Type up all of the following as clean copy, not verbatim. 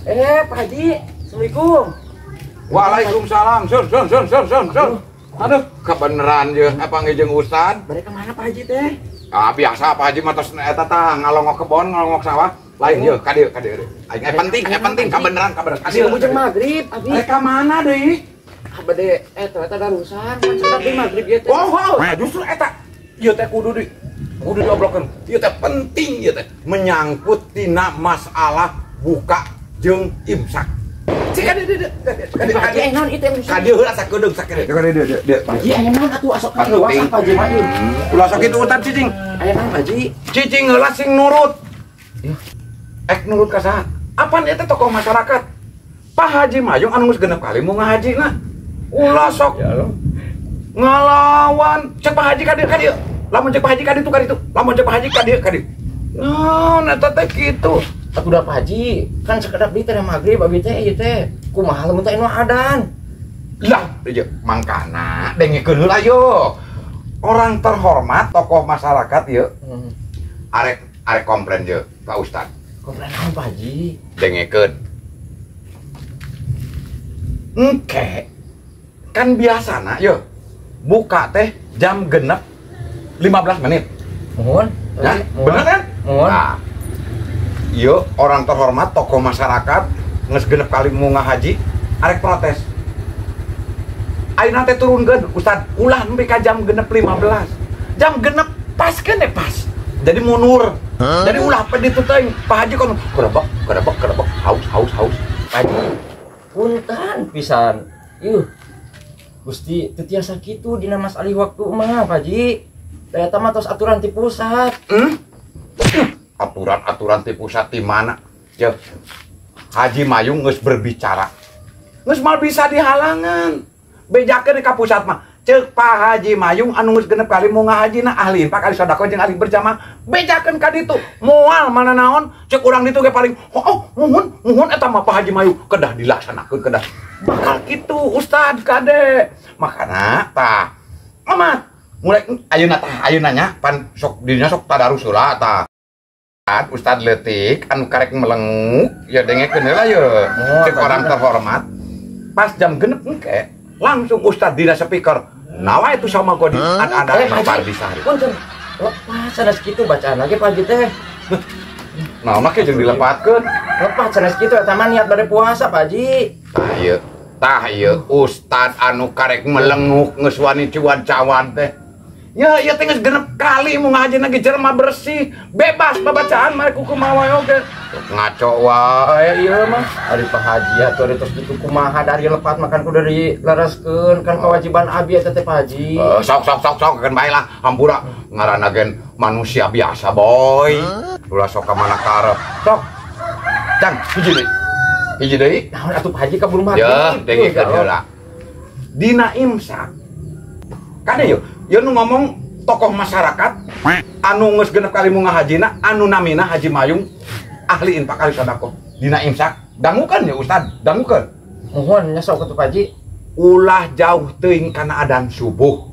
Pak Haji, Assalamualaikum. Waalaikumsalam. Sun sun sun sun sun sun. Aduh, kebeneran je apa jeung Ustad? Bade ka mana Pak Haji teh? Ah, biasa Pak Haji mah tos eta tah ngalongok kebon, ngalongok sawah. Lain ye, ka dieu, ka dieu. Aing penting, kabeneran, kabeneran. Ka dieu. Ujung maghrib, abi. Rek ka mana deui? Ah, bade eta darusan, kan sekedap di maghrib ieu teh. Oh, wow, justru eta. Ieu teh kudu diobrolkeun. Ieu teh penting ieu teh menyangkut tina masalah buka jeung imsak. Cik ka dieu, dieu, ka dieu, Pak Haji, naon ieu teh? Ka dieu heula sakedeung sakedeung. Ka dieu, dieu, dieu. Pak Haji, aya naon atuh asok ka luas Pak Haji mah ieu. Ulah sok kitu Ustad cicing. Aya naon Pak Haji? Cicing heula sing nurut. Ek nurut ka saha? Apan eta tokoh masyarakat? Pak Haji Mayung anu geus genep kali mau ngahajina. Ulah sok Ya Allah. ngalawan. Cek Pak Haji ka dieu, ka dieu. Lamun cek Pak Haji ka ditu, ka ditu. Lamun cek Pak Haji ka dieu, ka dieu. Naon eta teh kitu? Atuh da Pak Haji, kan sekedap di teh maghrib abi teh ieu teh. Kumaha lamun teh anu adan? Lah, ieu mangkana dengekeun heula yo. Orang terhormat, tokoh masyarakat ieu arek arek komplain ye ka Ustad. Komplain naon Pak Haji? Dengekeun. Engke kan biasana yo buka teh jam 6.15 Mohon. Ya, Mohon. bener kan? Mohon. Nah, yo orang terhormat, tokoh masyarakat geus genep kali mau ngahaji arek protes. Ayeuna teh turunkeun Ustad, ulah nepi ka jam 6.15. Jam 6 pas kan pas. Jadi mundur. Jadi ulah pe ditu teuing. Pak Haji kon kerebek, kerebek, kerebek, haus, haus, haus. Pak Haji, punten pisan. Yuh. Gusti, teu tiasa kitu dina masalah waktu mah, Pak Haji. Da eta mah tos aturan ti pusat. Hmm? Aturan-aturan ti pusat di mana? Ya, Haji Mayung geus berbicara. Geus mal bisa dihalangan. Bejakeun ka pusat mah. Ceuk Pak Haji Mayung anu geus genep kali mau ngahajina ahli infak, ahli sedekah jeung ahli berjamaah. Bejakeun ka ditu. Moal mana naon ceuk urang ditu ge paling oh, oh muhun muhun eta mah Pak Haji Mayung kedah dilaksanakeun kedah. Bakal kitu Ustad kade. Makana tah amat mulai ayeuna tah ayeuna nya pan sok dirinya sok tadarus heula tah. Ustad leutik anu karek melenguk ya dengekeun heula ye. Oh, Ceuk orang terhormat pas jam 6 engke langsung Ustad dina speaker nawa itu sama godi ada Eh, Pak Haji, Pardi Sari. Punten. Lepas sanes kitu bacaan lagi Pak Haji teh. Nah, mah jeung dilepatkeun. Lepas sanes kitu eta mah niat bade puasa Pak Haji. Tah ieu, tah ieu Ustad anu karek melenguk geus wani cuan-cawan teh. Ya, ieu teh geus genep kali mau ngajina ge jelema bersih, bebas babacaan mah kumaha wae oge. Ngaco wae ieu mah. Ari Pak Haji atuh ari tos kitu kumaha dari lepat makan kudu dilereskeun kan kewajiban abi eta teh Pak Haji. Sok sok sok sok keun bae lah hampura ngaranna gen manusia biasa boy. Ulah sok ka mana karep. Sok. Jang, hiji deui. Hiji deui. Naon atuh Pak Haji kaburu maghrib. Ya, dengekeun heula. Dina imsak. Kade yo, yo nu ngomong tokoh masyarakat anu geus genep kali mu ngahajina anu namina Haji Mayung ahli infak ahli sedekah. Dina imsak dangukeun ya Ustad, dangukeun. Mohon nya sok atuh Pak Haji. Ulah jauh teuing kana adan subuh.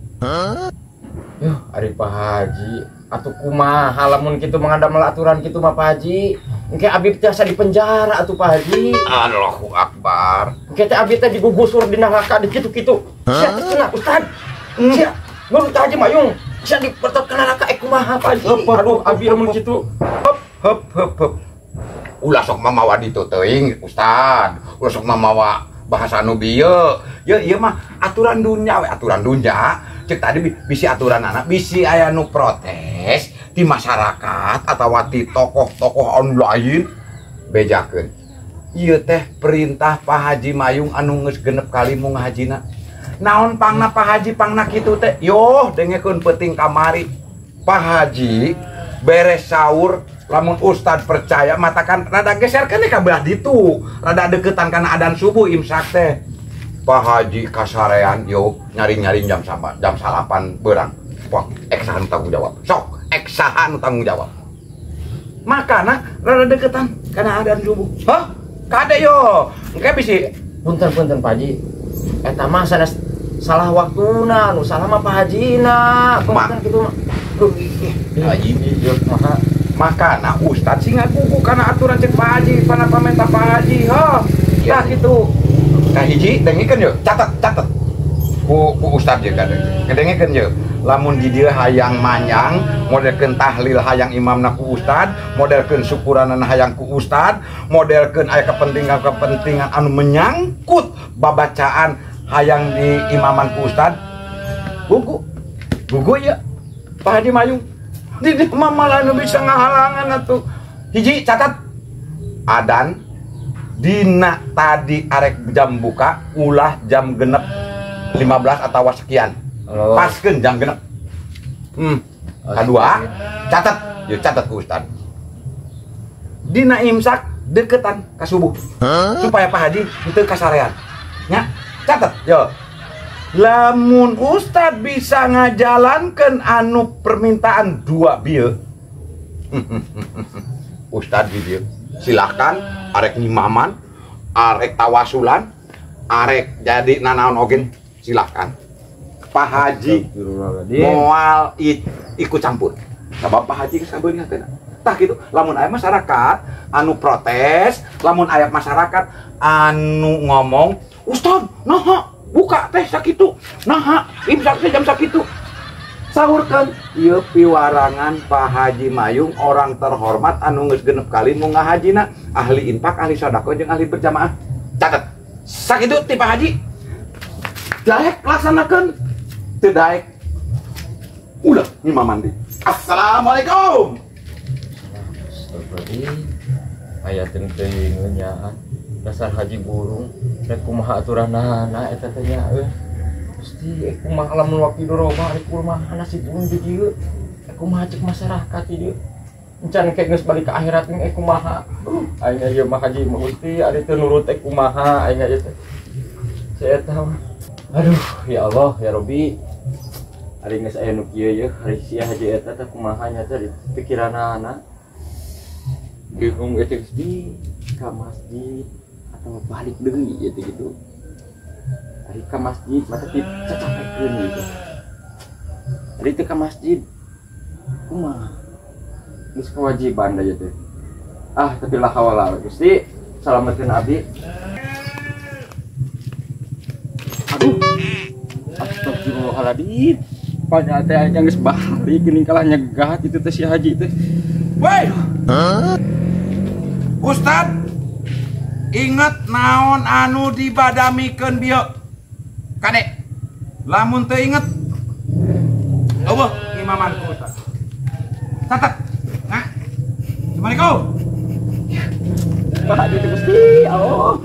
Yuh, ari Pak Haji atuh kumaha lamun kitu mangandamel aturan kitu mah Pak Haji. Engke abi tiasa di penjara atuh Pak Haji. Allahu Akbar. Engke teh abi teh digugusur di neraka di kitu-kitu. Sia teh cenah Ustad. Sia nurut Haji Mayung. Sia dipertot ka neraka kumaha Pak Haji. Aduh abi lamun kitu. Hop hop hop hop. Ulah sok mamawa ditu teuing Ustad. Ulah sok mamawa bahasa anu bieu. Ya ieu mah aturan dunya we, aturan dunya. Cek tadi bisi aturan anak, bisi aya nu protes di masyarakat atawa di tokoh-tokoh anu lain bejakeun. Ieu teh perintah Pak Haji Mayung anu geus genep kali mu ngahajina. Naon pangna Pak Haji pangna kitu teh? Yoh dengekeun peuting kamari. Pak Haji beres sahur lamun Ustad percaya matakan rada geserkeun ka belah ditu, rada deketan kana adan subuh imsak teh. Pak Haji kasarean yo nyaring-nyaring jam sama jam salapan berang. Wah, eksahan tanggung jawab. Sok, eksahan tanggung jawab. Makana rada deketan kana adan subuh. Hah? Kade yo. Engke bisi punten-punten Pak Haji. Eta mah sanes salah waktuna, nu salah mah Pak Hajina. Punten kitu mah. Duh, Haji ieu maka Makana ustad sih ngagugu kana aturan cek Pak Haji, pana pamenta Pak Haji, heuh. Tah kitu. Kahiji dengikeun yeuh, catet catet. Ku ku ustad ye kadeng. Ngedengekeun yeuh. Lamun di dieu hayang manyang, modelkeun tahlil hayang imamna ku ustad, modelkeun syukuranana hayang ku ustad, modelkeun aya kepentingan-kepentingan anu menyangkut babacaan hayang di imaman ku ustad. Gugu. Gugu ya. Pak Haji Mayung. Di dieu mah malah nu bisa ngahalangan atuh. Hiji catat. Adan dina tadi arek jam buka ulah jam genep 15 atau sekian. Oh. Paskeun jam genep. Kedua, catat. Yuk catat ku ustad. Dina imsak deketan ka subuh. Supaya Pak Haji henteu kasarean. Nya, catat yo. Lamun ustad bisa ngajalankeun anu permintaan dua bieu. Ustad di dieu. Silahkan arek ngimaman, arek tawasulan, arek jadi nanaon oge silahkan. Pak Haji moal ikut campur. Sabab Pak Haji geus kabeunghakeun. Tah kitu, lamun aya masyarakat anu protes, lamun aya masyarakat anu ngomong, "Ustad, naha buka teh sakitu? Naha imsak teh jam sakitu?" Sahurkeun, ieu piwarangan Pak Haji Mayung orang terhormat anu geus genep kali mau ngahajina, ahli infak, ahli sedekah jeung ahli berjamaah. Catet. Sakitu ti Pak Haji. Daek laksanakeun, teu daek ulah ngimaman deui. Assalamualaikum. Astagfirullahaladzim. Aya teuing teuing nyaan. Dasar haji burung rek kumaha aturanana eta teh nya euy. Gusti, kumaha lamun waktu dorobah rek kumaha nasib burung di dieu. Kumaha cek masyarakat di dieu. Encan engke geus balik ke akhirat engke kumaha. Aing ieu mah haji mah Gusti ari teu nurut teh kumaha aing ieu teh. Saya tahu. Aduh, ya Allah, ya Robi. Ari geus aya nu kieu ye, ari sia haji eta teh kumaha nya teh pikiranana. Bingung eta Gusti ka masjid atau balik deui gitu gitu. Ari ka masjid mata dicacapekeun gitu. Ari teu ka masjid kumaha? Geus kewajiban da ieu teh. Ah, tapi la haula Gusti, salametkeun abdi. Aduh. Astagfirullahaladzim. Panya teh aing geus balik geuning kalah nyegat itu teh si haji teh. Woi. Ustad, inget naon anu dibadamikeun bieu. Kade. Lamun teu inget, eueuh imaman ku Ustad. Catat. Nah. Assalamualaikum. Pak Haji teh Gusti, Allah.